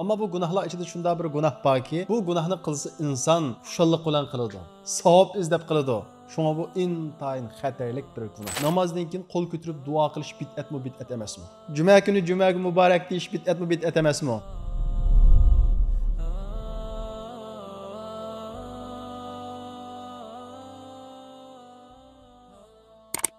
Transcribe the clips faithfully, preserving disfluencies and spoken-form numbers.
ئەمما بۇ گۇناھلار ئىچىدە شۇنداق بىر گۇناھ باركى، بۇ گۇناھنى قىلسا ئىنسان خۇشاللىق بىلەن قىلىدۇ، ساۋاب ئىزدەپ قىلىدۇ. شۇڭا بۇ ئىنتايىن خەتەرلىك بىر گۇناھ. نامازدىن كېيىن قول كۆتۈرۈپ دۇئا قىلىش بىدئەتمۇ، بىدئەت ئەمەسمۇ؟ جۈمە كۈنى جۈمەگە مۇبارەك دېيىش بىدئەتمۇ، بىدئەت ئەمەسمۇ؟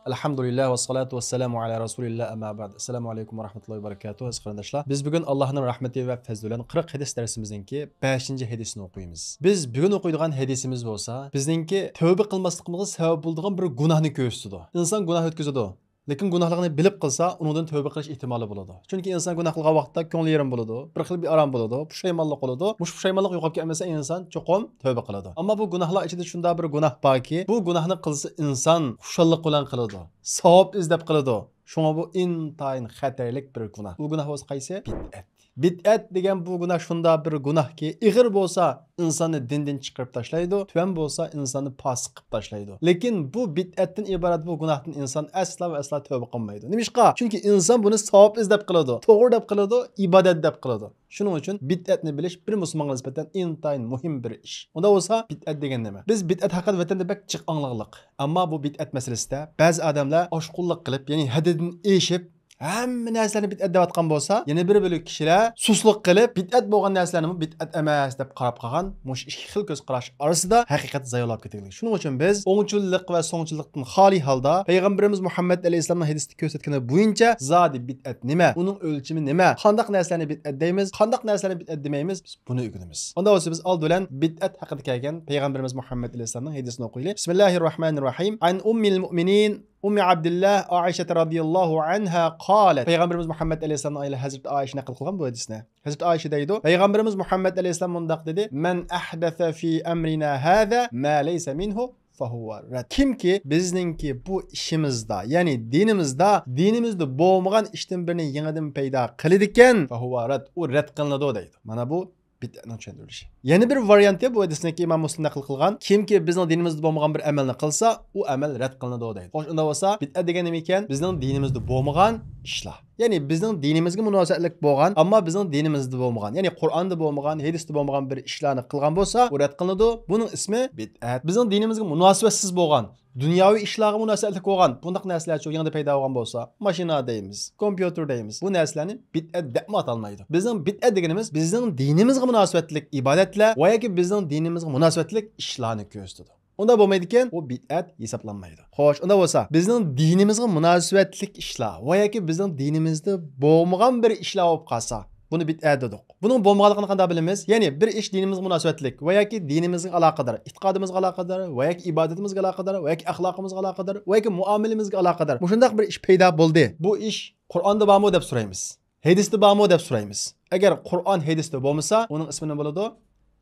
ئەلھەمدۇلىللاھ ۋەسسالاتۇ ۋەسسالامۇ ئەلا رەسۇلىللاھ، ئەمما بەئد. ئەسسالامۇ ئەلەيكۇم ۋە رەھمەتۇللاھى ۋە بەرىكاتۇھ، ئەزىز قېرىنداشلار. بىز بۈگۈن ئاللاھنىڭ رەھمىتى ۋە پەزلى بىلەن قىرىق ھەدىس دەرسىمىزنىڭكى بەشىنچى ھەدىسىنى ئوقۇيمىز. بىز بۈگۈن ئوقۇيدىغان ھەدىسىمىز بولسا، بىزنىڭكى تەۋبە قىلماسلىقىمىزغا سەۋەب بولىدىغان بىر گۇناھنى كۆرسىتىدۇ. ئىنسان گۇناھ ئۆتكۈزىدۇ. لېكىن گۇناھلىقىنى بىلىپ قىلسا، ئۇنىڭدىن تەۋبە قىلىش ئېھتىمالى بولىدۇ. چۈنكى ئىنسان گۇناھ قىلغان ۋاقىتتا كۆڭلى يېرىم بولىدۇ، بىر خىل بىئارام بولىدۇ، پۇشايمانلىق بولىدۇ. مۇشۇ پۇشايمانلىق يوقاپ كەتمىسە، ئىنسان چوقۇم تەۋبە قىلىدۇ. ئەمما بۇ گۇناھلار ئىچىدە شۇنداق بىر گۇناھ باركى، بۇ گۇناھنى قىلسا، ئىنسان خۇشاللىق بىلەن قىلىدۇ، ساۋاب ئىزدەپ قىلىدۇ. شۇڭا بۇ ئىنتايىن خەتەرلىك بىر گۇناھ. بۇ گۇناھ بولسا قايسى؟ بىدئەت. بىدئەت دېگەن بۇ گۇناھ شۇنداق بىر گۇناھكى، ئېغىر بولسا ئىنساننى دىندىن چىقىرىپ تاشلايدۇ، تۆۋەن بولسا ئىنساننى پاسىق قىلىپ تاشلايدۇ. لېكىن بۇ بىدئەتتىن ئىبارەت بۇ گۇناھتىن ئىنسان ئەسلا ۋە ئەسلا تەۋبە قىلمايدۇ. نېمىشقا؟ چۈنكى ئىنسان بۇنى ساۋاب ئىزدەپ قىلىدۇ، توغرا دەپ قىلىدۇ، ئىبادەت دەپ قىلىدۇ. شۇنىڭ ئۈچۈن بىدئەتنى بىلىش بىر مۇسۇلمانغا نىسبەتەن ئىنتايىن مۇھىم بىر ئىش. ئۇندا بولسا بىدئەت دېگەن نېمە؟ بىز بىدئەت ھەققىدە ۋەتەندە بەك جىق ئاڭلىغانلىق. ئەمما بۇ بىدئەت مەسىلىسىدە بەزى ئادەملەر ئاشقۇنلۇق قىلىپ، يەنى ھەددىدىن ئېشىپ، ھەممە نەرسىلەرنى بىدئەت دەۋاتقان بولسا، يەنە بىر بۆلەك كىشىلەر سۇسلۇق قىلىپ، بىدئەت بولغان نەرسىلەرنىمۇ بىدئەت ئەمەس دەپ قاراپ قالغان. مۇشۇ ئىككى خىل كۆز قاراش ئارىسىدا ھەقىقەت زاياۋلاپ كېتىدىكەن. شۇنىڭ ئۈچۈن بىز ئوڭچىللىق ۋە سوڭچىللىقتىن خالىي ھالدا پەيغەمبىرىمىز مۇھەممەد ئەلەيھىسسالامنىڭ ھەدىستە كۆرسەتكىنى بويىچە زادى بىدئەت نېمە؟ ئۇنىڭ ئۆلچىمى نېمە؟ قانداق نەرسىلەرنى بىدئەت دەيمىز؟ قانداق نەرسىلەرنى بىدئەت دېمەيمىز؟ بىز بۇنى ئۆگىنىمىز. ئۇندا بولسا بىز ئالدى بىلەن بىدئەت ھەققىدە كەلگەن پەيغەمبىرىمىز مۇھەممەد ئەلەيھىسسالامنىڭ ھەدىسىنى ئوقۇيلى. بىسمىللاھىر راھمانىر راھىم. عن أم المؤمنين أم عبد الله عائشة رضي الله عنها قالت. پەيغەمبىرىمىز مۇھەممەد ئەلەيھىسسالامنىڭ ئايالى ھەزرىتى ئائىشە نەقىل قىلغان بۇ ھەدىسنى. ھەزرىتى ئائىشە دەيدۇ، پەيغەمبىرىمىز مۇھەممەد ئەلەيھىسسالام مۇنداق دېدى: من أحدث في أمرنا هذا ما ليس منه فهو رد. كىمكى بىزنىڭكى بۇ ئىشىمىزدا، يەنى دىنىمىزدا، دىنىمىزدا بولمىغان ئىشتىن بىرنى يېڭىدىن پەيدا قىلىدىكەن، فهو رد، ئۇ رەت قىلىنىدۇ دەيدۇ. مانا بۇ بىدئەتنىڭ چۈشەندۈرۈلۈشى. يەنە بىر ۋارىيانتى، بۇ ھەدىسنىكى ئىمام مۇسلىم نەقىل قىلغان، كىمكى بىزنىڭ دىنىمىزدا بولمىغان بىر ئەمەلنى قىلسا، ئۇ ئەمەل رەت قىلىنىدۇ دەيدۇ. خوش، ئۇنداق بولسا بىدئەت دېگەن نېمە ئىكەن؟ بىزنىڭ دىنىمىزدا بولمىغان ئىشلار. يەنى بىزنىڭ دىنىمىزگە مۇناسىۋەتلىك بولغان، ئەمما بىزنىڭ دىنىمىزدا بولمىغان، يەنى قۇرئاندا بولمىغان، ھەدىستە بولمىغان بىر ئىشلارنى قىلغان بولسا، ئۇ رەت قىلىنىدۇ. بۇنىڭ ئىسمى بىدئەت. بىزنىڭ دىنىمىزگە مۇناسىۋەتسىز بولغان، دۇنياۋى ئىشلارغا مۇناسىۋەتلىك بولغان بۇنداق نەرسىلەرچۇ يېڭىدا پەيدا بولغان بولسا، ماشىنا دەيمىز، كومپيۇتېر دەيمىز، بۇ نەرسىلەرنى بىدئەت دەپمۇ ئاتالمايدۇ. بىزنىڭ بىدئەت دېگىنىمىز بىزنىڭ دىنىمىزغا مۇناسىۋەتلىك ئىبادەتلەر ۋە ياكى بىزنىڭ دىنىمىزغا مۇناسىۋەتلىك ئىشلارنى كۆرسىتىدۇ. ئۇنداق بولمايدىكەن، ئۇ بىدئەت ھېسابلانمايدۇ. خوش، ئۇنداق بولسا، بىزنىڭ دىنىمىزغا مۇناسىۋەتلىك ئىشلار ۋە ياكى بىزنىڭ دىنىمىزدا بولمىغان بىر ئىشلار بولۇپ قالسا، بۇنى بىدئەت دېدۇق. بۇنىڭ بولمىغانلىقىنى قانداق بىلىمىز؟ يەنى بىر ئىش دىنىمىزغا مۇناسىۋەتلىك ۋە ياكى دىنىمىزغا ئالاقىدار، ئېتىقادىمىزغا ئالاقىدار ۋە ياكى ئىبادىتىمىزگە ئالاقىدار ۋە ياكى ئەخلاقىمىزغا ئالاقىدار ۋە ياكى مۇئامىلىمىزگە ئالاقىدار مۇشۇنداق بىر ئىش پەيدا بولدى. بۇ ئىش قۇرئاندا بارمۇ دەپ سورايمىز. ھەدىستە بارمۇ دەپ سورايمىز. ئەگەر قۇرئان ھەدىستە بولمىسا، ئۇنىڭ ئىسمى نېمە بولىدۇ؟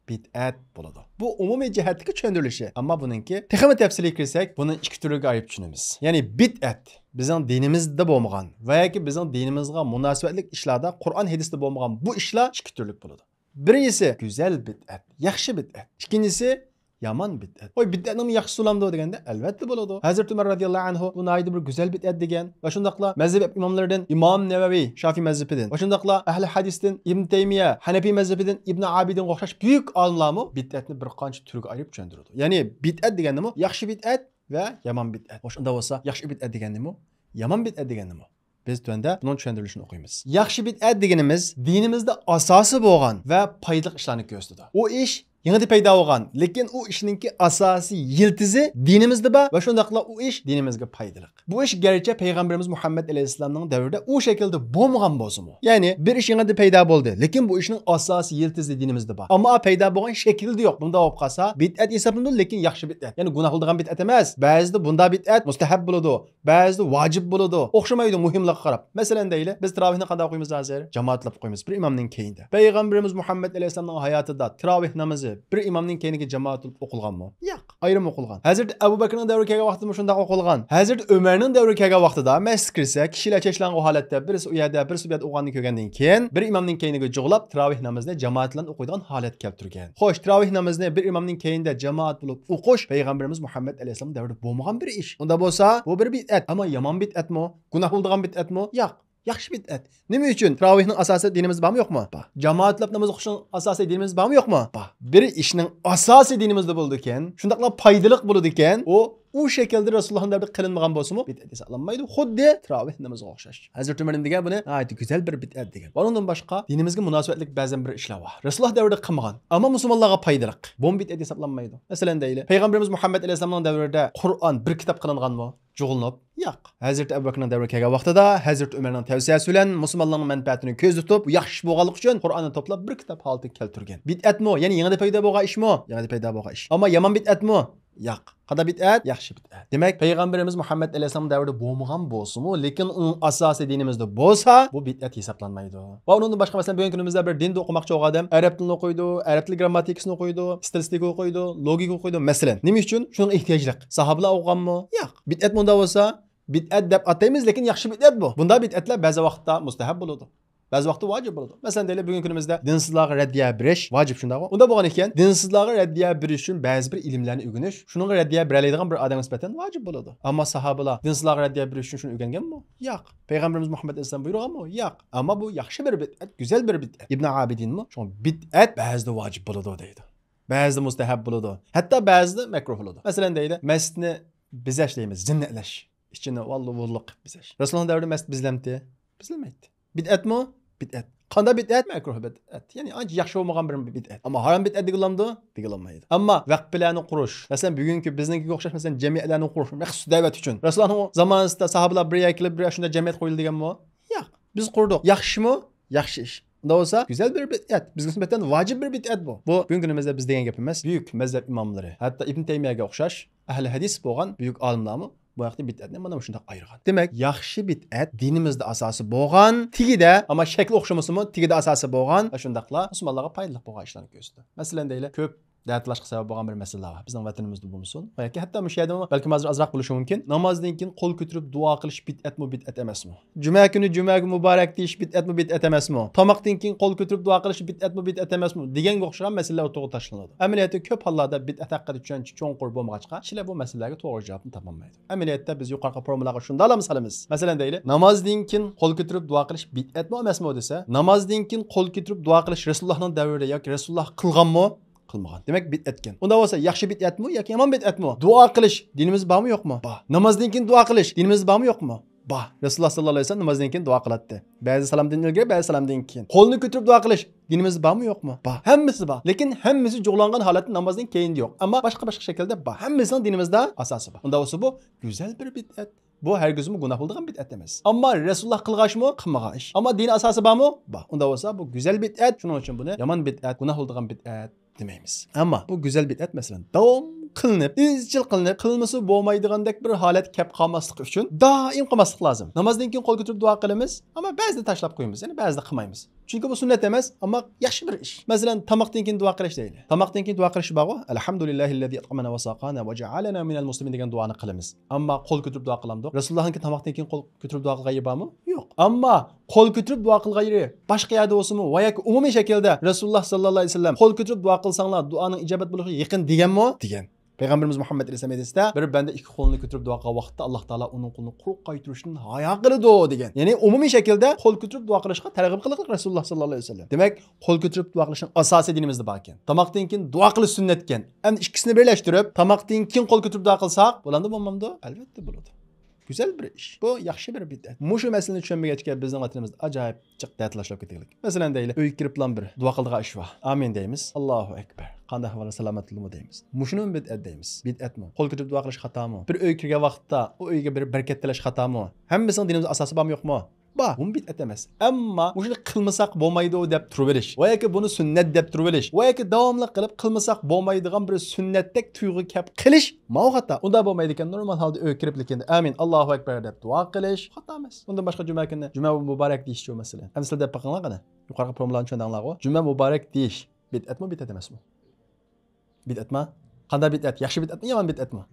بىدئەت بولىدۇ. بۇ ئومۇمىي جەھەتتىكى چۈشەندۈرۈلۈشى. ئەمما بۇنىڭكى تېخىمۇ تەپسىلىي كىرسەك، بۇنى ئىككى تۈرگە ئايرىپ چۈشىنىمىز. يەنى بىدئەت، بىزنىڭ دىنىمىزدا بولمىغان ۋە ياكى بىزنىڭ دىنىمىزغا مۇناسىۋەتلىك ئىشلاردا قۇرئان ھەدىستە بولمىغان بۇ ئىشلار ئىككى تۈرلۈك بولىدۇ. بىرىنچىسى گۈزەل بىدئەت، ياخشى بىدئەت. ئىككىنچىسى يامان بىدئەت. ۋاي، بىدئەتنىڭمۇ ياخشىسى بولامدۇ دېگەندە، ئەلۋەتتە بولىدۇ. ھەزرىتى ئۆمەر رازىياللاھۇ ئەنھۇ بۇ ناھايىتى بىر گۈزەل بىدئەت دېگەن ۋە شۇنداقلا مەزھەپ ئىماملىرىدىن ئىمام نەۋەۋى شافىي مەزھىپىدىن ۋە شۇنداقلا ئەھلى ھەدىستىن ئىبن تەيمىيە ھەنەپىي مەزھىپىدىن ئىبن ئابىدىنغا ئوخشاش بۈيۈك ئالىملارمۇ بىدئەتنى بىر قانچە تۈرگە ئايرىپ چۈشەندۈرىدۇ. يەنى بىدئەت دېگەننىمۇ ياخشى بىدئەت ۋە يامان بىدئەت. خوش، ئۇنداق بولسا ياخشى بىدئەت دېگەننىمۇ، يامان بىدئەت دېگەننىمۇ؟ بىز تۆۋەندە بۇنىڭ چۈشەندۈرۈلۈشىنى ئوقۇيمىز. ياخشى بىدئەت دېگىنىمىز دىنىمىزدا ئاساسى بولغان ۋە پايدىلىق ئىشلارنى كۆرسىتىدۇ. ئۇ ئىش يېڭىدا پەيدا بولغان، لېكىن ئۇ ئىشنىڭكى ئاساسىي يىلتىزى دىنىمىزدا بار ۋە شۇنداقلا ئۇ ئىش دىنىمىزگە پايدىلىق. بۇ ئىش گەرچە پەيغەمبىرىمىز مۇھەممەد ئەلەيھىسسالامنىڭ دەۋرىدە ئۇ شەكىلدە بولمىغان بولسىمۇ، يەنى بىر ئىش يېڭىدا پەيدا بولدى، لېكىن بۇ ئىشنىڭ ئاساسىي يىلتىزى دىنىمىزدا بار، ئەمما پەيدا بولغان شەكلىدە يوق. بۇنداق بولۇپ قالسا بىدئەت ھېسابلىنىدۇ، لېكىن ياخشى بىدئەت، يەنى گۇناھ قىلىدىغان بىدئەت ئەمەس. بەزىدە بۇنداق بىدئەت مۇستەھەب بولىدۇ، بەزىدە ۋاجىپ بولىدۇ. ئوخشىمايدۇ مۇھىملىققا قاراپ. مەسىلەن دەيلى، بىز تىراۋىھنى قانداق ئوقۇيمىز ھازىر؟ جامائەتلەپ ئوقۇيمىز، بىر ئىمامنىڭ كەينىدە. پەيغەمبىرىمىز مۇھەممەد ئەلەيھىسسالامنىڭ ھاياتىدا تىراۋىھ نامىزى بىر ئىمامنىڭ كەينىگە جامائەت بولۇپ ئوقۇلغانمۇ؟ ياق، ئايرىم ئوقۇلغان. ھەزرىتى ئەبۇ بەكرىنىڭ دەۋرىگە كەلگەن ۋاقتىدا شۇنداق ئوقۇلغان. ھەزرىتى ئۆمەرنىڭ دەۋرىگە كەلگەن ۋاقتىدا مەسچىتكە كىرسە، كىشىلەر چېچىلانغۇ ھالەتتە بىرسى ئۇ يەردە، بىرسى بۇ يەردە ئوقۇغاننى كۆرگەندىن كېيىن، بىر ئىمامنىڭ كەينىگە جۇغلاپ، تىراۋىھ نامىزىنى جامائەت بىلەن ئوقۇيدىغان ھالەت كەلتۈرگەن. خوش، تىراۋىھ نامىزىنى بىر ئىمامنىڭ كەينىدە جامائەت بولۇپ ئوقۇش پەيغەمبىرىمىز مۇھەممەد ئەلەيھىسسالام دەۋرىدە بولمىغان بىر ئىش. ئۇنداق بولسا، بۇ بىر بىدئەت. ئەمما يامان بىدئەتمۇ؟ گۇناھ بولىدىغان بىدئەتمۇ؟ ياق. ياخشى بىدئەت. نېمە ئۈچۈن؟ تىراۋىھنىڭ ئاساسى دىنىمىزدا بارمۇ يوقمۇ؟ بار. جامائەتلەپ ناماز ئوقۇشنىڭ ئاساسى دىنىمىزدا بارمۇ يوقمۇ؟ بار. بىر ئىشنىڭ ئاساسى دىنىمىزدا بولىدىكەن، شۇنداقلا پايدىلىق بولىدىكەن، ئۇ ئۇ شەكىلدە رەسۇلۇللاھنىڭ دەۋرىدە قىلىنمىغان بولسىمۇ، بىدئەت ھېسابلانمايدۇ. خۇددى تىراۋىھ نامىزىغا ئوخشاش. ھەزرىتى ئۆمەر نېمە دېگەن بۇنى؟ ناھايىتى گۈزەل بىر بىدئەت دېگەن. ئۇنىڭدىن باشقا دىنىمىزگە مۇناسىۋەتلىك بەزەن بىر ئىشلار بار. رەسۇلۇللاھ دەۋرىدە قىلمىغان، ئەمما مۇسۇلمانلارغا پايدىلىق. بۇمۇ بىدئەت ھېسابلانمايدۇ. مەسىلەن دەيلى، پەيغەمبىرىمىز مۇھەممەد ئەلەيھىسسالامنىڭ دەۋرىدە قۇرئان بىر كىتاب قىلىنغانمۇ؟ جۇغلىنىپ؟ ياق. ھەزرىتى ئەبۇ بەكرىنىڭ دەۋرىگە كەلگەن ۋاقتىدا ھەزرىتى ئۆمەرنىڭ تەۋسىيەسى بىلەن مۇسۇلمانلارنىڭ مەنپەئەتىنى كۆزدە تۇتۇپ، ياخشى ئىش بولغانلىقى ئۈچۈن قۇرئاننى توپلاپ بىر كىتاب ھالىتىگە كەلتۈرگەن. بىدئەتمۇ؟ يەنى يېڭىدىن پەيدا بولغان ئىشمۇ؟ يېڭىدىن پەيدا بولغان ئىش. ئەمما يامان بىدئەتمۇ؟ ياق. قانداق بىدئەت؟ ياخشى بىدئەت. دېمەك، پەيغەمبىرىمىز مۇھەممەد ئەلەيھىسسالام دەۋرىدە بولمىغان بولسىمۇ، لېكىن ئۇنىڭ ئاساسى دىنىمىزدا بولسا، بۇ بىدئەت ھېسابلانمايدۇ. ۋە ئۇنىڭدىن باشقا، مەسىلەن، بۈگۈنكى كۈنىمىزدە بىر دىندا ئوقۇماقچى بولغان ئادەم ئەرەب تىلىنى ئوقۇيدۇ، ئەرەب تىلى گرامماتىكىسىنى ئوقۇيدۇ، ئىستىلىستىكا ئوقۇيدۇ، لوگىكا ئوقۇيدۇ. مەسىلەن، نېمە ئۈچۈن؟ شۇنىڭغا ئېھتىياجلىق. ساھابىلار ئوقۇغانمۇ؟ ياق. بىدئەت مۇندا بولسا، بىدئەت دەپ ئاتايمىز، لېكىن ياخشى بىدئەت بۇ. بۇنداق بىدئەتلەر بەزى ۋاقىتتا مۇستەھەب بولىدۇ. بەزى ۋاقىتتا ۋاجىپ بولىدۇ. مەسىلەن، دەيلى، بۈگۈنكى كۈنىمىزدە دىنسىزلارغا رەددىيە بېرىش ۋاجىپ، شۇنداقمۇ؟ ئۇنداق بولغان ئىكەن، دىنسىزلارغا رەددىيە بېرىش ئۈچۈن بەزى بىر ئىلىملەرنى ئۆگىنىش، شۇنىڭغا رەددىيە بېرەلەيدىغان بىر ئادەمگە نىسبەتەن ۋاجىپ بولىدۇ. ئەمما ساھابىلار دىنسىزلارغا رەددىيە بېرىش ئۈچۈن شۇنى ئۆگەنگەنمۇ؟ ياق. پەيغەمبىرىمىز مۇھەممەد ئەلەيھىسسالام بۇيرۇغانمۇ؟ ياق. ئەمما بۇ ياخشى بىر بىدئەت، گۈزەل بىر بىدئەت. ئىبن ئابىدىنمۇ، شۇڭا بىدئەت بەزىدە ۋاجىپ بولىدۇ دەيدۇ. بەزىدە مۇستەھەب بولىدۇ. ھەتتا بەزىدە مەكرۇھ بولىدۇ. مەسىلەن، دەيدۇ، مەسچىتنى بېزەش دەيمىز، زىننەتلەش. ئىچىنى ۋاللىۋۇللۇق قىلىپ بېزەش. رەسۇلۇللاھنىڭ دەۋرىدە مەسچىت بېزىلەمتى؟ بېزىلمەيتتى. بىدئەتمۇ؟ بىدئەت. قانداق بىدئەت؟ مەكرۇھ بىدئەت. يەنى ئانچە ياخشى بولمىغان بىر بىدئەت. ئەمما ھارام بىدئەت دېگىلامدۇ؟ دېگىلالمايدۇ. ئەمما ۋەقپىلەرنى قۇرۇش، مەسىلەن، بۈگۈنكى بىزنىڭكىگە ئوخشاش، مەسىلەن، جەمئىيەتلەرنى قۇرۇش، مەخسۇس دەۋەت ئۈچۈن. رەسۇلۇللاھنىڭ زامانىسىدا ساھابىلار بىر يەرگە كېلىپ، بىر شۇنداق جەمئىيەت قۇرۇيلى دېگەنمۇ؟ ياق. بىز قۇردۇق. ياخشىمۇ؟ ياخشى ئىش. ئۇنداق بولسا، گۈزەل بىر بىدئەت. بىزگە نىسبەتەن ۋاجىپ بىر بىدئەت بۇ. بۇ بۈگۈنكى كۈنىمىزدە بىز دېگەن گەپ ئەمەس. بۈيۈك مەزھەپ ئىماملىرى، ھەتتا ئىبن تەيمىيەگە ئوخشاش ئەھلى ھەدىس بولغان بۈيۈك ئالىملارمۇ بۇ ھەقتە بىدئەتنى مانا مۇشۇنداق ئايرىغان. دېمەك، ياخشى بىدئەت دىنىمىزدا ئاساسى بولغان، تېگىدە، ئەمما شەكلى ئوخشىمىسىمۇ، تېگىدە ئاساسى بولغان ۋە شۇنداقلا مۇسۇلمانلارغا پايدىلىق بولغان ئىشلارنى كۆرسىتىدۇ. مەسىلەن، دەيلى، كۆپ دەتلاشقا سەۋەب بولغان بىر مەسىلىلەر بار. بىزنىڭ ۋەتىنىمىزدە بولمىسۇن، ياكى ھەتتا مۇشۇ يەردىمۇ، بەلكىم ھازىر ئازراق بولۇشى مۇمكىن. نامازدىن كېيىن قول كۆتۈرۈپ دۇئا قىلىش بىدئەتمۇ، بىدئەت ئەمەسمۇ؟ جۈمە كۈنى جۈمەگە مۇبارەك دېيىش بىدئەتمۇ، بىدئەت ئەمەسمۇ؟ تاماقتىن كېيىن قول كۆتۈرۈپ دۇئا قىلىش بىدئەتمۇ، بىدئەت ئەمەسمۇ؟ دېگەنگە ئوخشىغان مەسىلىلەر ئوتتۇرىغا تاشلىنىدۇ. ئەمەلىيەتتە كۆپ ھاللاردا بىدئەت ھەققىدە چۈشەنچە چوڭقۇر بولمىغاچقا، كىشىلەر بۇ مەسىلىلەرگە توغرا جاۋابنى تاپالمايدۇ. ئەمەلىيەتتە بىز يۇقىرىقى فورمۇلىغا شۇنداقلامۇ سالىمىز. مەسىلەن، دەيلى، نامازدىن كېيىن قول كۆتۈرۈپ دۇئا قىلىش بىدئەتمۇ، ئەمەسمۇ دېسە، نامازدىن كېيىن قول كۆتۈرۈپ دۇئا قىلىش رەسۇلۇللاھنىڭ دەۋرىدە ياكى رەسۇلۇللاھ قىلغانمۇ؟ قىلمىغان. دېمەك، بىدئەتكەن. ئۇنداق بولسا، ياخشى بىدئەتمۇ ياكى يامان بىدئەتمۇ؟ دۇئا قىلىش دىنىمىزدا بارمۇ يوقمۇ؟ بار. نامازدىن كېيىن دۇئا قىلىش دىنىمىزدا بارمۇ يوقمۇ؟ بار. رەسۇلۇللاھ ساللاللاھۇ ئەلەيھى ۋەسەللەم نامازدىن كېيىن دۇئا قىلاتتى. بەزى سالامدىن ئىلگىرى، بەزى سالامدىن كېيىن. قولنى كۆتۈرۈپ دۇئا قىلىش دىنىمىزدا بارمۇ يوقمۇ؟ بار. ھەممىسى بار. لېكىن ھەممىسى جۇغلانغان ھالەتتە نامازدىن كېيىندە يوق. ئەمما باشقا، باشقا شەكىلدە بار. ھەممىسىنىڭ دىنىمىزدا ئاساسى بار. ئۇنداق بولسا، بۇ گۈزەل بىر بىدئەت. بۇ ھەرگىزمۇ گۇناھ بولىدىغان بىدئەت ئەمەس. ئەمما رەسۇلۇللاھ قىلغاچمۇ؟ قىلمىغان ئىش. ئەمما دىنى ئاساسى بارمۇ؟ بار. ئۇنداق بولسا، بۇ گۈزەل بىدئەت. شۇنىڭ ئۈچۈن بۇنى يامان بىدئەت، گۇناھ بولىدىغان بىدئەت دېمەيمىز. ئەمما بۇ گۈزەل بىدئەت، مەسىلەن، داۋام قىلىنىپ، ئىزچىل قىلىنىپ، قىلمىسا بولمايدىغاندەك بىر ھالەت كەپ قالماسلىقى ئۈچۈن دائىم قىلماسلىق لازىم. نامازدىن كېيىن قول كۆتۈرۈپ دۇئا قىلىمىز، ئەمما بەزىدە تاشلاپ قويىمىز، يەنى بەزىدە قىلمايمىز. چۈنكى بۇ سۈننەت ئەمەس، ئەمما ياخشى بىر ئىش. مەسىلەن، تاماقتىن كېيىن دۇئا قىلىش دەيلى. تاماقتىن كېيىن دۇئا قىلىش بارغۇ، «ئەلھەمدۇلىللاھىللەزى ئەتئەمەنا ۋە ساقانا ۋە جەئەلەنا مىنەل مۇسلىمىن» دېگەن دۇئانى قىلىمىز. ئەمما قول كۆتۈرۈپ دۇئا قىلامدۇق؟ رەسۇلۇللاھنىڭكى تاماقتىن كېيىن قول كۆتۈرۈپ دۇئا قىلغان يېرى بارمۇ؟ يوق. ئەمما قول كۆتۈرۈپ دۇئا قىلغان يېرى باشقا يەردە بولسىمۇ ۋە ياكى ئومۇمىي شەكىلدە رەسۇلۇللاھ ساللاللاھۇ ئەلەيھى ۋەسەللەم، «قول كۆتۈرۈپ دۇئا قىلساڭلار، دۇئانىڭ ئىجابەت بولۇشىغا يېقىن» دېگەنمۇ؟ دېگەن. پەيغەمبىرىمىز مۇھەممەد ئەلەيھىسسالام ھەدىستە، «بىر بەندە ئىككى قولىنى كۆتۈرۈپ دۇئا قىلغان ۋاقىتتا، ئاللاھ تائالا ئۇنىڭ قولىنى قۇرۇق قايتۇرۇشتىن ھايا قىلىدۇ» دېگەن. يەنى ئومۇمىي شەكىلدە قول كۆتۈرۈپ دۇئا قىلىشقا تەرغىب قىلغان رەسۇلۇللاھ ساللاللاھۇ ئەلەيھى ۋەسەللەم. دېمەك، قول كۆتۈرۈپ دۇئا قىلىشنىڭ ئاساسىي دىنىمىزدا باركەن. تاماقتىن كېيىن دۇئا قىلىش سۈننەتكەن. ئەمدى ئىككىسىنى بىرلەشتۈرۈپ، تاماقتىن كېيىن قول كۆتۈرۈپ دۇئا قىلساق، بولامدۇ، بولمامدۇ؟ ئەلۋەتتە بولىدۇ. گۈزەل بىر ئىش. بۇ ياخشى بىر بىدئەت. مۇشۇ مەسىلىنى چۈشەنمىگەچكە بىزنىڭ ۋەتىنىمىزدە ئاجايىپ جىق دەتىلاشلاپ كېتىگلىك. مەسىلەن دەيلى، ئۆيگە كىرىپلا بىر دۇئا قىلىدىغان ئىش بار. ئامىن دەيمىز. ئاللاھۇ ئەكبەر. قانداق ئەھۋال، سالامەتلىكمۇ دەيمىز. مۇشۇنىمۇ بىدئەت دەيمىز. بىدئەتمۇ؟ قول كۆتۈرۈپ دۇئا قىلىش خاتامۇ؟ بىر ئۆيگە كىرگەن ۋاقىتتا ئۇ ئۆيگە بىر بەرىكەت تىلەش خاتامۇ؟ ھەممىسىنىڭ دىنىمىزدا ئاساسى بارمۇ يوقمۇ؟ بار، بۇمۇ بىدئەت ئەمەس. ئەمما مۇشۇنى قىلمىساق بولمايدۇ دەپ تۇرۇۋېلىش ۋە ياكى بۇنى سۈننەت دەپ تۇرۇۋېلىش ۋە ياكى داۋاملىق قىلىپ قىلمىساق بولمايدىغان بىر سۈننەتتەك تۇيغۇ كەپ قېلىش، ماۋۇ خاتا. ئۇنداق بولمايدىكەن، نورمال ھالدا ئۆيگە كىرىپ لېكىن ئامىن، ئاللاھۇ ئەكبەر دەپ دۇئا قىلىش خاتا ئەمەس. ئۇندىن باشقا جۈمە كۈنى جۈمە مۇبارەك دېيىشچۇ مەسىلەن. ئەمدى سىلەر دەپ بېقىڭلار قېنى. يۇقىرىقى فورمۇلانى چۈشەندىڭلارغۇ؟ جۈمە مۇبارەك دېيىش بىدئەتمۇ، بىدئەت ئەمەسمۇ؟ بىدئەتما؟ قانداق بىدئەت؟ ياخشى بىدئەتمۇ، يامان بىدئەتمۇ؟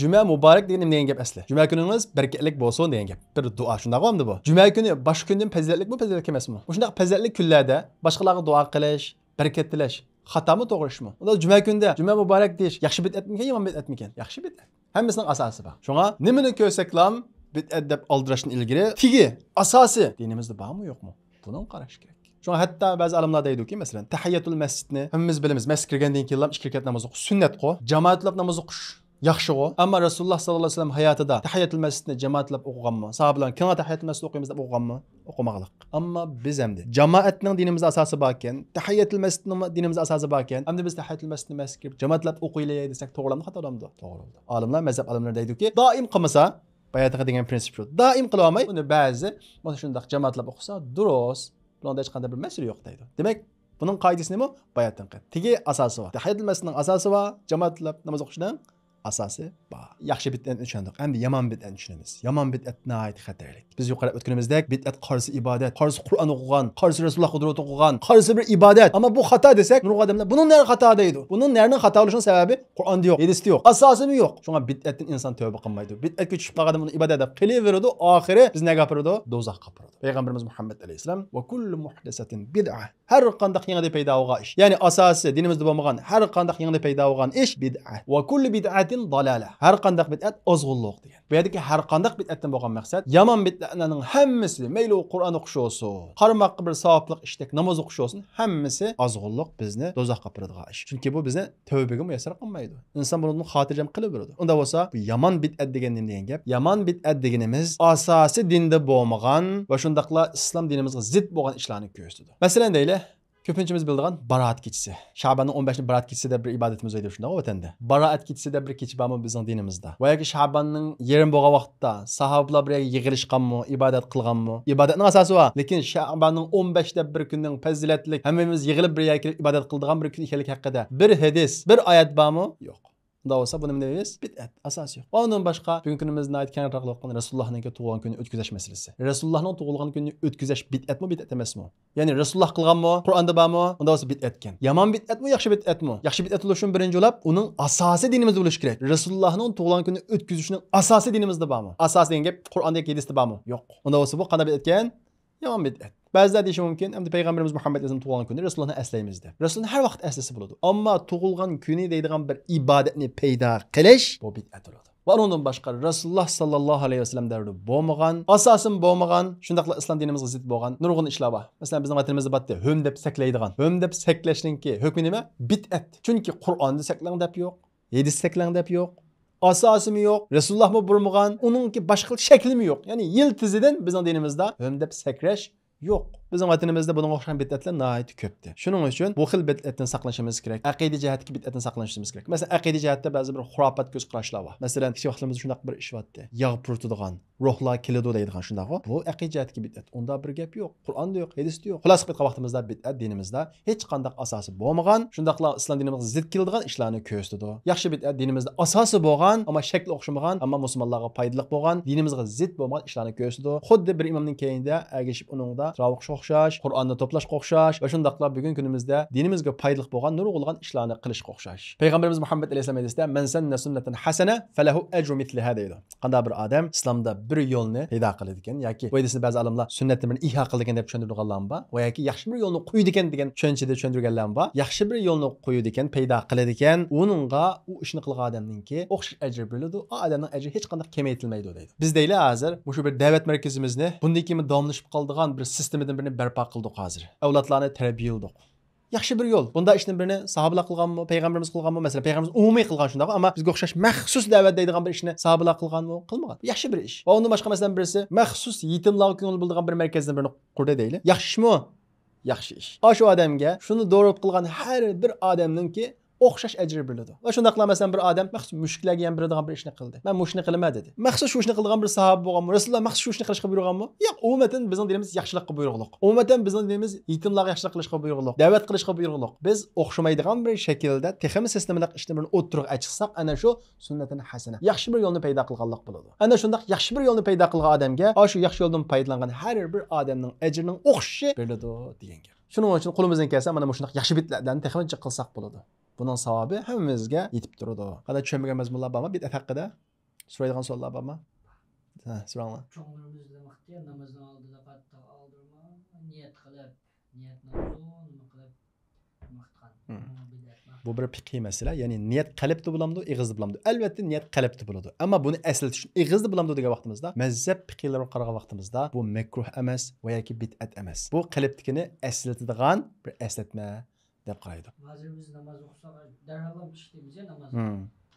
جۈمە مۇبارەك دېگەن نېمە دېگەن گەپ ئەسلى؟ جۈمە كۈنىڭىز بەرىكەتلىك بولسۇن دېگەن گەپ. بىر دۇئا، شۇنداقغۇ ئەمدى بۇ؟ جۈمە كۈنى باشقا كۈندىن پەزىلەتلىكمۇ، پەزىلەتلىك ئەمەسمۇ؟ مۇشۇنداق پەزىلەتلىك كۈنلەردە باشقىلارغا دۇئا قىلىش، بەرىكەت تىلەش خاتامۇ، توغرا ئىشمۇ؟ ئۇندا جۈمە كۈندە جۈمە مۇبارەك دېيىش ياخشى بىدئەتمىكەن، يامان بىدئەتمىكەن؟ ياخشى بىدئەت. ھەممىسىنىڭ ئاساسى بار. شۇڭا نېمىنى كۆرسەكلام، بىدئەت دەپ ئالدىراشتىن ئىلگىرى تېگى، ئاساسى دىنىمىزدا بارمۇ يوقمۇ؟ بۇنىڭغا قاراش كېرەك. شۇڭا ھەتتا بەزى ئالىملار دەيدۇكى، مەسىلەن، تەھىيەتۇل مەسجىدنى ھەممىمىز بىلىمىز، مەسچىتكە كىرگەندىن كېيىنلا ئىككى رەكەت ناماز ئوقۇش سۈننەتقۇ، جامائەتلەپ ناماز ئوقۇش ياخشىغۇ. ئەمما رەسۇلۇللا ساللاللاھۇ ئەلەيھى ۋەسەللەم ھاياتىدا تەھىيەتۇل مەسجىدنى جامائەتلەپ ئوقۇغانمۇ؟ ساھابىلەر كىڭلا تەھىيەتۇل مەسجىد ئوقۇيمىز دەپ ئوقۇغانمۇ؟ ئوقۇمىغانلىق. ئەمما بىز ئەمدى جامائەتنىڭ دىنىمىزدا ئاساسى باركەن، تەھىيەتۇل مەسجىدنىڭ دىنىمىزدا ئاساسى باركەن، ئەمدى بىز تەھىيەتۇل مەسجىدنى مەسچىتكە كىرىپ جامائەتلەپ ئوقۇيلى دېسەك، توغرىلامدۇ، خاتالامدۇ؟ توغرا بولىدۇ. ئالىملار، مەزھەپ ئالىملىرى دەيدۇكى، دائىم قىلمىسا، باياتىنقى دېگەن پرىنسىپ شۇ. دائىم قىلىۋالماي، ئۇنى بەزى مانا شۇنداق جامائەتلەپ ئوقۇسا دۇرۇس. بۇنىڭدا ھېچقانداق بىر مەسىلە يوق دەيدۇ. دېمەك، بۇنىڭ قائىدىسى نېمە؟ باياتىنقى. تېگى، ئاساسى بار. تەھىيەتۇل مەسجىدنىڭ ئاساسى بار، جامائەتلەپ ناماز ئوقۇشنىڭ ئاساسى بار. ياخشى بىدئەتنى چۈشەندۇق. ئەمدى يامان بىدئەتنى چۈشىنىمىز. يامان بىدئەت ناھايىتى خەتەرلىك. بىز يۇقىرىدا ئۆتكىنىمىزدەك، بىدئەت قارىسى ئىبادەت، قارىسى قۇرئان ئوقۇغان، قارىسى رەسۇلۇللاھقا دۇرۇت ئوقۇغان، قارىسى بىر ئىبادەت. ئەمما بۇ خاتا دېسەك، نۇرغۇن ئادەملەر بۇنىڭ نەرى خاتا دەيدۇ. بۇنىڭ نەرىنىڭ خاتا بولۇشىنىڭ سەۋەبى قۇرئاندا يوق، ھەدىستە يوق، ئاساسىمۇ يوق. شۇڭا بىدئەتتىن ئىنسان تەۋبە قىلمايدۇ. بىدئەتكە چۈشۈپ قالغان ئادەم ئۇنى ئىبادەت دەپ قىلىۋېرىدۇ، ئاخىرى بىزنى نەگە ئاپىرىدۇ؟ دوزاخقا ئاپىرىدۇ. پەيغەمبىرىمىز مۇھەممەد ئەلەيھىسسالام، «ۋە كۇللۇ مۇھدەسەتىن بىدئە.» ھەر قانداق يېڭىدىن پەيدا بولغان ئىش، يەنى ئاساسى دىنىمىزدا بولمىغان ھەر قانداق يېڭىدىن پەيدا بولغان ئىش بىدئە. «ۋە كۇللۇ بىدئەتىن دالالە.» ھەر قانداق بىدئەت ئازغۇنلۇق دېگەن. بۇ يەردىكى ھەر قانداق بىدئەتتىن بولغان مەقسەت، يامان بىدئەتلەرنىڭ ھەممىسى، مەيلى ئۇ قۇرئان ئوقۇش بولسۇن، قارىماققا بىر ساۋابلىق ئىشتەك ناماز ئوقۇش بولسۇن، ھەممىسى ئازغۇنلۇق، بىزنى دوزاخقا ئاپىرىدىغان ئىش. چۈنكى بۇ بىزنى تەۋبىگە مۇيەسسەر قىلمايدۇ. ئىنسان بۇنىڭدىن خاتىرجەم قىلىۋېرىدۇ. ئۇنداق بولسا، بۇ يامان بىدئەت دېگەن نېمە دېگەن گەپ؟ يامان بىدئەت دېگىنىمىز ئاساسىي دىندا بولمىغان ۋە شۇنداقلا ئىسلام دىنىمىزغا زىت بولغان ئىشلارنى كۆرسىتىدۇ. مەسىلەن دەيلى، كۆپىنچىمىز بىلىدىغان بارات كېچىسى. شەباننىڭ ئون بەشىنى بارات كېچىسى دەپ بىر ئىبادىتىمىز بولىدۇ، شۇنداقغۇ ۋەتەندە؟ بارات كېچىسى دەپ بىر كېچە بارمۇ بىزنىڭ دىنىمىزدا؟ ۋە ياكى شەباننىڭ يېرىم بولغان ۋاقىتتا ساھابىلار بىر يەرگە يىغىلىشقانمۇ، ئىبادەت قىلغانمۇ؟ ئىبادەتنىڭ ئاساسى بار. لېكىن شەباننىڭ ئون بەش دەپ بىر كۈننىڭ پەزىلەتلىك، ھەممىمىز يىغىلىپ بىر يەرگە كېلىپ ئىبادەت قىلىدىغان بىر كۈن ئىكەنلىكى ھەققىدە بىر ھەدىس، بىر ئايەت بارمۇ؟ يوق. ئۇنداق بولسا، بۇنى نېمە دەيمىز؟ بىدئەت، ئاساسى يوق. ئۇنىڭدىن باشقا، بۈگۈنكى كۈنىمىزدە ناھايىتى كەڭ تارقىلىپ قالغان رەسۇلۇللاھنىڭكى تۇغۇلغان كۈنىنى ئۆتكۈزۈش مەسىلىسى. رەسۇلۇللاھنىڭ تۇغۇلغان كۈنىنى ئۆتكۈزۈش بىدئەتمۇ، بىدئەت ئەمەسمۇ؟ يەنى رەسۇلۇللاھ قىلغانمۇ؟ قۇرئاندا بارمۇ؟ ئۇنداق بولسا بىدئەتكەن. يامان بىدئەتمۇ، ياخشى بىدئەتمۇ؟ ياخشى بىدئەت بولۇشىنى بىرىنچى بولۇپ، ئۇنىڭ ئاساسىي دىنىمىزدا بولۇشى كېرەك. رەسۇلۇللاھنىڭ تۇغۇلغان كۈنىنى ئۆتكۈزۈشنىڭ ئاساسىي دىنىمىزدا بارمۇ؟ ئاساسىي دېگەن گەپ قۇرئاندىكى ھەدىستە بارمۇ؟ يوق. ئۇنداق بولسا بۇ قانداق بىدئەتكەن؟ يامان بىدئەت. بەزىلەر دېيىشى مۇمكىن، ئەمدى پەيغەمبىرىمىز مۇھەممەد ئەلەيھىسسالام تۇغۇلغان كۈنى رەسۇلۇللاھنى ئەسلەيمىز دەپ. رەسۇلۇللاھنى ھەر ۋاقىت ئەسلىسە بولىدۇ. ئەمما تۇغۇلغان كۈنى دەيدىغان بىر ئىبادەتنى پەيدا قىلىش، بۇ بىدئەت بولىدۇ. ۋە ئۇنىڭدىن باشقا، رەسۇلۇللاھ ساللاللاھۇ ئەلەيھى ۋەسەللەم دەۋرىدە بولمىغان، ئاساسىمۇ بولمىغان، شۇنداقلا ئىسلام دىنىمىزغا زىت بولغان نۇرغۇن ئىشلار بار. مەسىلەن، بىزنىڭ ۋەتىنىمىزدە بارتتى، ھۆم دەپ سەكلەيدىغان. ھۆم دەپ سەكلەشنىڭكى ھۆكمى نېمە؟ بىدئەت. چۈنكى قۇرئاندا سەكلەڭ دەپ يوق. ھەدىستە سەكلەڭ دەپ يوق. ئاساسىمۇ يوق. رەسۇلۇللاھمۇ بۇرمىغان. ئۇنىڭكى باشقا شەكلىمۇ يوق. يەنى يىلتىزىدىن بىزنىڭ دىنىمىزدا ھۆم دەپ سەكرەش يوق. بىزنىڭ ۋەتىنىمىزدە بۇنىڭغا ئوخشىغان بىدئەتلەر ناھايىتى كۆپتى. شۇنىڭ ئۈچۈن بۇ خىل بىدئەتتىن ساقلىنىشىمىز كېرەك. ئەقىدە جەھەتتىكى بىدئەتتىن ساقلىنىشىمىز كېرەك. مەسىلەن، ئەقىدە جەھەتتە بەزى بىر خۇراپات كۆز قاراشلار بار. مەسىلەن، كىچىك ۋاقتىمىزدا شۇنداق بىر ئىش بارتتى. ياغ پۇرىتىدىغان، روھلار كېلىدۇ دەيدىغان، شۇنداقغۇ؟ بۇ ئەقىدە جەھەتتىكى بىدئەت. ئۇنداق بىر گەپ يوق. قۇرئاندا يوق، ھەدىستە يوق. خۇلاسە قىلىپ ئېيتقان ۋاقتىمىزدا بىدئەت دىنىمىزدا ھېچقانداق ئاساسى بولمىغان، شۇنداقلا ئىسلام دىنىمىزغا زىت كېلىدىغان ئىشلارنى كۆرسىتىدۇ. ياخشى بىدئەت دىنىمىزدا ئاساسى بولغان، ئەمما شەكلى ئوخشىمىغان، ئەمما مۇسۇلمانلارغا پايدىلىق بولغان، دىنىمىزغا زىت بولمىغان ئىشلارنى كۆرسىتىدۇ. خۇددى بىر ئىمامنىڭ كەينىدە ئەگىشىپ ئۇنىڭدا تۇراۋۇھ ئوقۇشقا ئوخشاش، قۇرئاننى توپلاشقا ئوخشاش ۋە شۇنداقلا بۈگۈنكى كۈنىمىزدە دىنىمىزگە پايدىلىق بولغان نۇرغۇنلىغان ئىشلارنى قىلىشقا ئوخشاش. پەيغەمبىرىمىز مۇھەممەد ئەلەيھىسسالام ھەدىستە، «مەن سەننە سۈننەتەن ھەسەنە فەلەھۇ ئەجرۇ مىسلىھا» دەيدۇ. قانداق بىر ئادەم ئىسلامدا بىر يولنى پەيدا قىلىدىكەن ياكى بۇ ھەدىسنى بەزى ئالىملار سۈننەتنى بىر ئىھيا قىلىدىكەن دەپ چۈشەندۈرىدىغانلارمۇ بار ۋە ياكى ياخشى بىر يولنى قويىدىكەن دېگەن چۈشەنچىدە چۈشەندۈرگەنلەرمۇ بار. ياخشى بىر يولنى قويىدىكەن، پەيدا قىلىدىكەن، ئۇنىڭغا ئۇ ئىشنى قىلغان ئادەمنىڭكى ئوخشاش ئەجرى بېرىلىدۇ، ئۇ ئادەمنىڭ ئەجرى ھېچقانداق كېمەيتىلمەيدۇ دەيدۇ. بىز دەيلى ھازىر مۇشۇ بىر دەۋەت مەركىزىمىزنى بۇندىن كېيىن داۋاملىشىپ قالىدىغان بىر سىستېمىدىن بىرنى بەرپا قىلدۇق ھازىر. ئەۋلادلارنى تەربىيەلىدۇق. ياخشى بىر يول. بۇنداق ئىشنى بىرنى ساھابىلار قىلغانمۇ، پەيغەمبىرىمىز قىلغانمۇ؟ مەسىلەن، پەيغەمبىرىمىز ئومۇمىي قىلغان شۇنداق، ئەمما بىزگە ئوخشاش مەخسۇس دەۋەت دەيدىغان بىر ئىشنى ساھابىلار قىلغانمۇ؟ قىلمىغان. ياخشى بىر ئىش. ۋە ئۇندىن باشقا، مەسىلەن، بىرسى مەخسۇس يېتىملارغا كۆڭۈل بۆلىدىغان بىر مەركەزدىن بىرنى قۇردى دەيلى. ياخشى ئىشمۇ؟ ياخشى ئىش. ئاشۇ ئادەمگە شۇنى دورۇت قىلغان ھەر بىر ئادەمنىڭكى ئوخشاش ئەجىر بېرىلىدۇ. ۋە شۇنداقلا، مەسىلەن، بىر ئادەم مەخسۇس مۈشۈكلەرگە يەم بېرىدىغان بىر ئىشنى قىلدى. مەن مۇشۇنى قىلىمەن دېدى. مەخسۇس شۇ ئىشنى قىلىدىغان بىر ساھابە بولغانمۇ؟ رەسۇلۇللا مەخسۇس شۇ ئىشنى قىلىشقا بۇيرۇغانمۇ؟ ياق، ئومۇمەن بىزنىڭ دىنىمىز ياخشىلىققا بۇيرۇقلۇق. ئومۇمەن بىزنىڭ دىنىمىز يېتىملارغا ياخشىلىق قىلىشقا بۇيرۇقلۇق، دەۋەت قىلىشقا بۇيرۇقلۇق. بىز ئوخشىمايدىغان بىر شەكىلدە تېخىمۇ سىستېمىلىق ئىشنى بىر ئوتتۇرىغا ئەچىقساق، ئەنە شۇ سۈننەتەن ھەسەنە، ياخشى بىر يولنى پەيدا قىلغانلىق بولىدۇ. ئەنە شۇنداق ياخشى بىر يولنى پەيدا قىلغان ئادەمگە ئاشۇ ياخشى يولدىن پايدىلانغان ھەر بىر ئادەمنىڭ ئەجرىنىڭ ئوخشىشى بېرىلىدۇ دېگەن گەپ. شۇنىڭ ئۈچۈن قولىمىزدىن كەلسە مانا مۇشۇنداق ياخشى بىدئەتلەرنى تېخىمۇ جىق قىلساق بولىدۇ. بۇنىڭ ساۋابى ھەممىمىزگە يېتىپ تۇرىدۇ. قانداق چۈشەنمىگەن مەزمۇنلار بارمۇ؟ بىدئەت ھەققىدە سورايدىغان سوئاللار بارمۇ؟ ھە، سوراڭلار. چوڭلىرىمىز دېمەقتى، نامازنىڭ ئالدىدا قاتتىق ئالدىرىما، نىيەت قىلىپ، نىيەتنى ئۇزۇن قىلىپ، بۇ بىر پىقھىي مەسىلە، يەنى نىيەت قەلبتە بولامدۇ، ئېغىزدا بولامدۇ؟ ئەلۋەتتە نىيەت قەلبتە بولىدۇ. ئەمما بۇنى ئەسلىتىش ئېغىزدا بولامدۇ دېگەن ۋاقتىمىزدا، مەزھەپ پىقھىيلىرىغا قارىغان ۋاقتىمىزدا بۇ مەكرۇھ ئەمەس ۋە ياكى بىدئەت ئەمەس. بۇ قەلبتىكىنى ئەسلىتىدىغان بىر ئەسلەتمە دەپ قارايدۇ. ھازىر بىز ناماز ئوقۇساق، دەرھال ئىشلەيمىز نامازنى.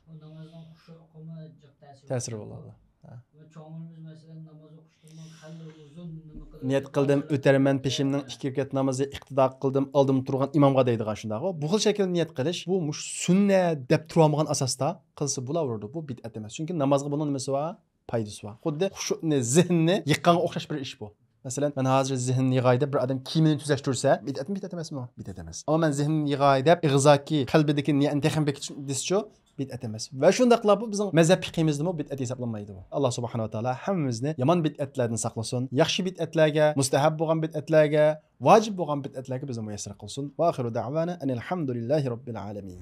بۇ نامازنىڭ خۇشۇئىغىمۇ جىق تەسىرى بولىدۇ. ۋە چوڭلىرىمىز مەسىلەن ناماز ئوقۇشتىمۇ خېلى ئۇزۇن نېمە قىلىپ نىيەت قىلدىم، ئۆتەرمەن پېشىمنىڭ ئىككى رەكەت نامىزى، ئىقتىدا قىلدىم، ئالدىمدا تۇرغان ئىمامغا دەيدىغان شۇنداقغۇ. بۇ خىل شەكىلدە نىيەت قىلىش، بۇ مۇشۇ سۈننەت دەپ تۇرالمىغان ئاساستا قىلسا بولاۋېرىدۇ. بۇ بىدئەت ئەمەس. چۈنكى نامازغا بۇنىڭ نېمىسى بار؟ پايدىسى بار. خۇددى خۇشۇئنى، زېھىننى يىغقانغا ئوخشاش بىر ئىش بۇ. مەسىلەن، مەن ھازىر زېھىننى يىغاي دەپ بىر ئادەم كىيىمىنى تۈزەشتۈرسە، بىدئەتمۇ، بىدئەت ئەمەسمۇ؟ بىدئەت ئەمەس. ئەمما مەن زېھىننى يىغاي دەپ ئېغىزدىكى، قەلبىدىكى نىيەتنى تېخىمۇ بېكىتىش دېسىچۇ؟ بىدئەت ئەمەس. ۋە شۇنداقلا بۇ بىزنىڭ مەزھەپ پىقھىمىزدىمۇ بىدئەت ھېسابلانمايدۇ. ئاللا سۇبھانەھۇ ۋە تائالا ھەممىمىزنى يامان بىدئەتلەردىن ساقلىسۇن. ياخشى بىدئەتلەرگە، مۇستەھەب بولغان بىدئەتلەرگە، ۋاجىپ بولغان بىدئەتلەرگە بىزنى مۇيەسسەر قىلسۇن. وآخر دعوانا أن الحمد لله رب العالمين.